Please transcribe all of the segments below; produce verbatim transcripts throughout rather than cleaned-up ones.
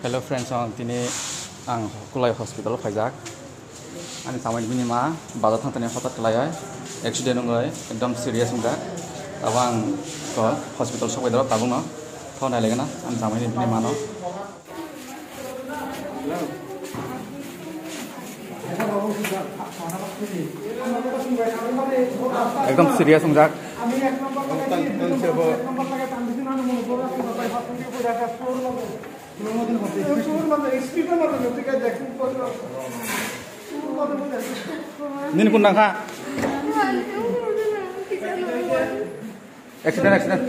Hello friends, ang tini ang Kulai hospital o phaijak. Ani samai bini ma bazar thang thani hotat khlaiwi accident wngwi ekdom serious wngjak. Abo ang ko hospital sokbai doro tabukno. Thok nai laigana ani samai bini mano. Ekdom serious wngjak. Nini kun nangkha? Accident, accident.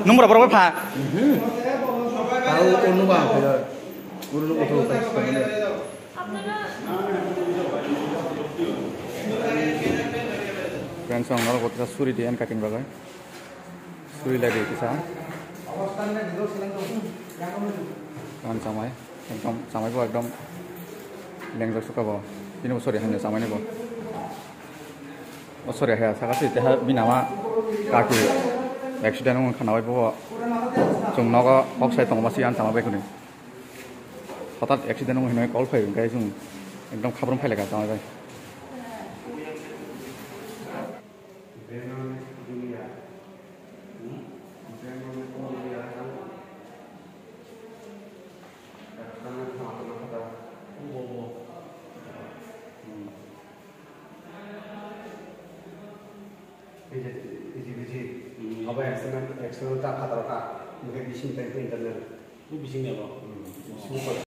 Nung bora bora pha. Tahu unu ba pha. Unu unu unu. Friends, ang norok botra suri di and cutting bagwi. Suri lagi kisa. Kan samai, ekdom samai bo ekdom lengjak suka bo. Ini bo sori hanya samai ni bo. O sori haya saka si teha binama kaki accident wng khana bai bo. Chung nogo hok sai tongma si an samai bai kuni. Hotat accident wng hinoi call phai hwnkhe chung ekdom khabrum phai laga samai bai. Abo external, external ta phataro kha, hwnkhe bising tei internal. Bising ni abo.